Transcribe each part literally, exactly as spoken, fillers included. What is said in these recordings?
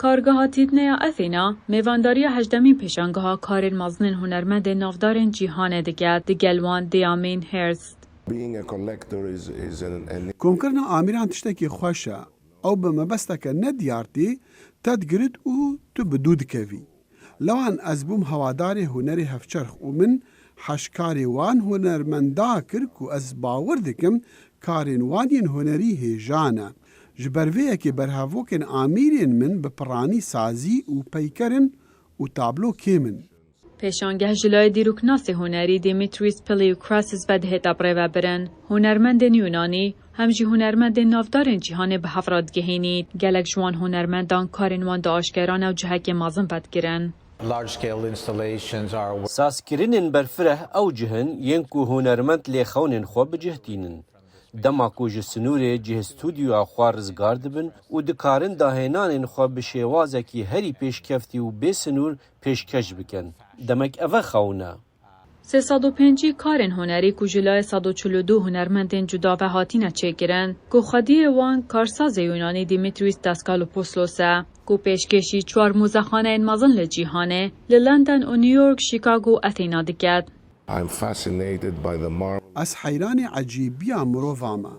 Kargeha Tîdneya Athena mêvandariya hejdemîn pêşangeha karên mezinên hunermendên navdarên cîhanê dike, digel wan Diamine Hirst. Being a collector is, is an, an Komkirina amîran tiştekî xweş e. Ew bi mebesteke nediyar tê te digirit û tu bi dû dikevî. Lewan ez bûm hewadarê hunerê hevçerx û min heşkarê wan hunermenda kir ku ez bawer dikim karên wan yên hunerî hêja ne. Ji ber vê yekê berhevokên amîrên min bi piranî sazî û peyker in û tablo kêm in. Pêşangeh ji layê dîroknasê hunerî Dimitris Piliokrasis ve dihête birêvebirin. Hunermendên Yunanî hem jî hunermendên navdarên cîhanê bi hev re digihînî. Gelek ji wan hunermendan karên wan diaşkerane û cihekê mezin vedigirin. Large scale installations are Sazkirinên berfireh ew cih in yên ku hunermend lêxewnên xwe bi cih tînin. Dema ku ji sinûrê cih stûdyoya xwe rizgar dibin û dikarin dahênanên xwe bi şêwazekî herî pêşkeftî û bê sinûr pêşkeş bikin. Demek ev e xewn e. Sê sed û pêncî karên hunerî ku ji layê sed û çil û du hunermendên cuda ve hatine çêkirin, ku xwediyê wan karsazê Yunanî Dimitris Daskalopoulos e, ku pêşkêşî çar muzexaneyên mezin li cîhanê, li London û New York, Chicago û Athena dike. I'm fascinated by the marvel. Ez heyranê ecêbiya mirova me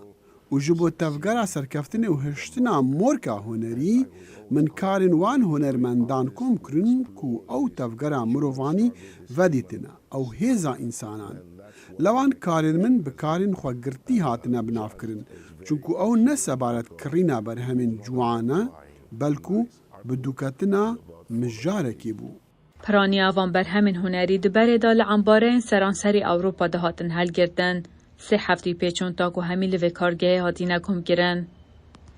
û ji bo tevgera serkeftinê û hiştina morka hunerî, min karên wan hunermendan kom kirin ku ew tevgera mirovanî vedîtine, ew hêza însanan. Lewan karên min bi karên xwe girtî hatine binavkirin, çunku ew ne sebaret kirîna berhemên ciwan e, belku bi dûketina mijarekê bû. Piraniya van berhemên hunerî di berê de li embareyên seranserî Ewropa de hatin helgirtin. Sê heftî pêçûn ta ku hemî li vê kargehê hatine komkirin.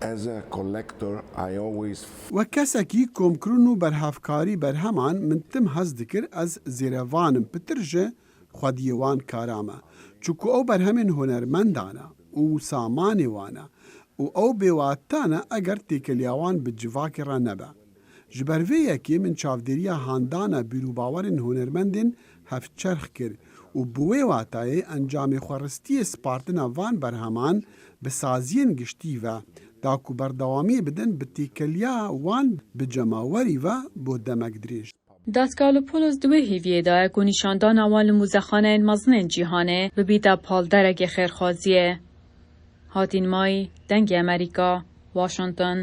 As a collector, I always Wek kesekî komkirin û berhevkarî berheman min tim hez dikir ez zêrevan im pitir ji xwediyê wan kara me. Çunku ew berhemên hunermendan e û samanê wan e û ew bêwate ne eger têkiliya wan bi civakê re nebe. Ji ber vê yekê min çavdêriya handana bîr û bawerên hunermendên hevçerx kir û bi wê watayê encamê xweristiyê spartina van berheman bi saziyên giştî ve da ku berdewamiyê bidin bi têkiliya wan bi cemawerî ve bo demek dirêj. Daskalopoulos di wê hêviyê de ye ku nîşandana wan li muzexaneyên mezinên cîhanê bibîte palderekê xêrxwaziyê. Hatîn Mayî, Dengê Amerîka, Washington.